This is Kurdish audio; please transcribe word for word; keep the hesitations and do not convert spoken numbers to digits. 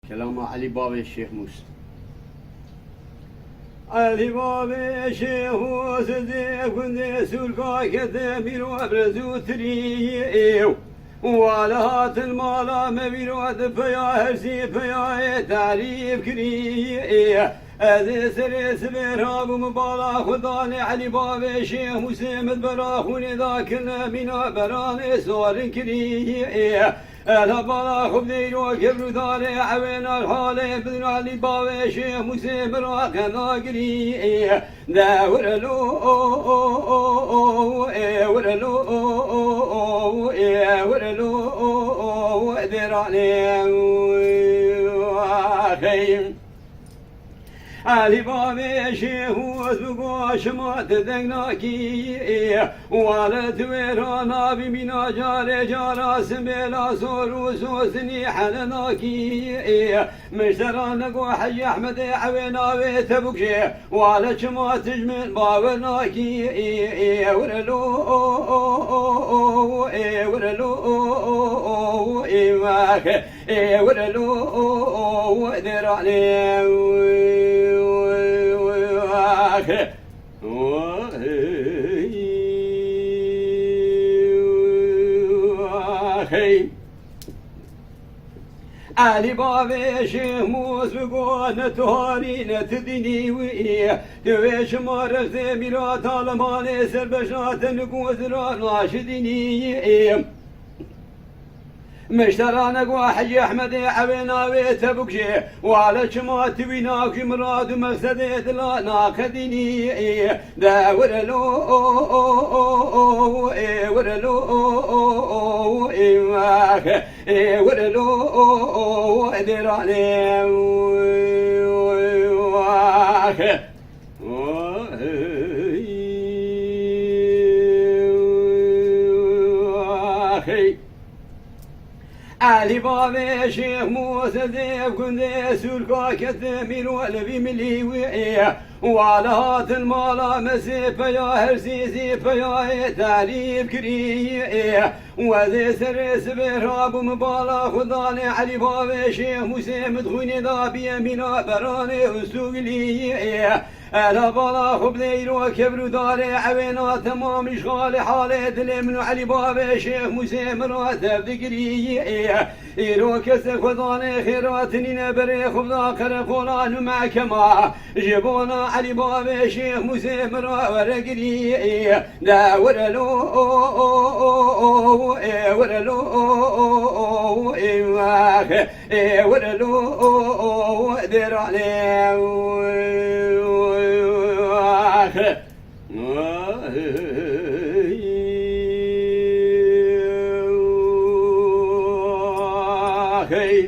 Kelama Elî Bavê Şêx Mûs. Elî Bavê Şêx Mûs dê gundê Sûrka kete mîro brez û tirî. Wale hatin mala me vîro di peya hersî peyayê tarîf kirî. Ez ê serê sibê rabûm bala xwe danê Elî Bavê Şêx Mûsê min bera xûnê da kirine mîna beranê sorin kirî. Ela bala xwe bideyro kevr û darê ewê nar halê bidin Elî Bavê Şêx Mûsê min ra qena girî. De wirelo, ê wirelo, ê wirelo, dêranê xeyim. Elî Bavê Şêx Mûs bi goşima ti deng nakî. Wale tu wê ra nabî mîna carê cara simbêla zor û sozinî hele nakî. Miştera nego Hecî Ehmedê ewê navê Tebûk jê. Wale çima tij min bawer nakî. Ê wirelo, ê wirelo, ê wexe. Ê wirelo, dêranê wexe. Hey. Elî Bavê Şêx Mûs bi got ne tu harî ne tu dînî wî. Tu wê şima rexdê mîra talemanê serbeşa te nigozira naşidînî. Miştera nego Hecî Ehmedê ewê navê Tebûk jê. Wale çima tu wî nakî mirad û mexsedê dila naqedînî. De wirelo, ê wirelo, ê wexe, ê wirelo, dêranê wexe. Hey. Elî Bavê Şêx Mûs dê gundê Sûrka kete mîro levî milî wî. Wale hatin mala me zê peya hersî zê peyayê tarîf kirî. Wezê serê sibê rabûm bala xwe danê Elî Bavê Şêx Mûsê min xwînê da bîye mîna beranê û sûgilî. Ela bala xwe bidê îro kevr û darê ewê na temam îşxalê halê dilê min û Elî Bavê Şêx Mûsê min ra tev digirî. Îro kesê xwe danê xêra tinîne berê xwe bida qereqolan û mehkema. Ji bona Elî Bavê Şêx Mûsê min ra were girî. De wirelo, ê wirelo, ê wexe, ê wirelo, dêranê wexe. Hey.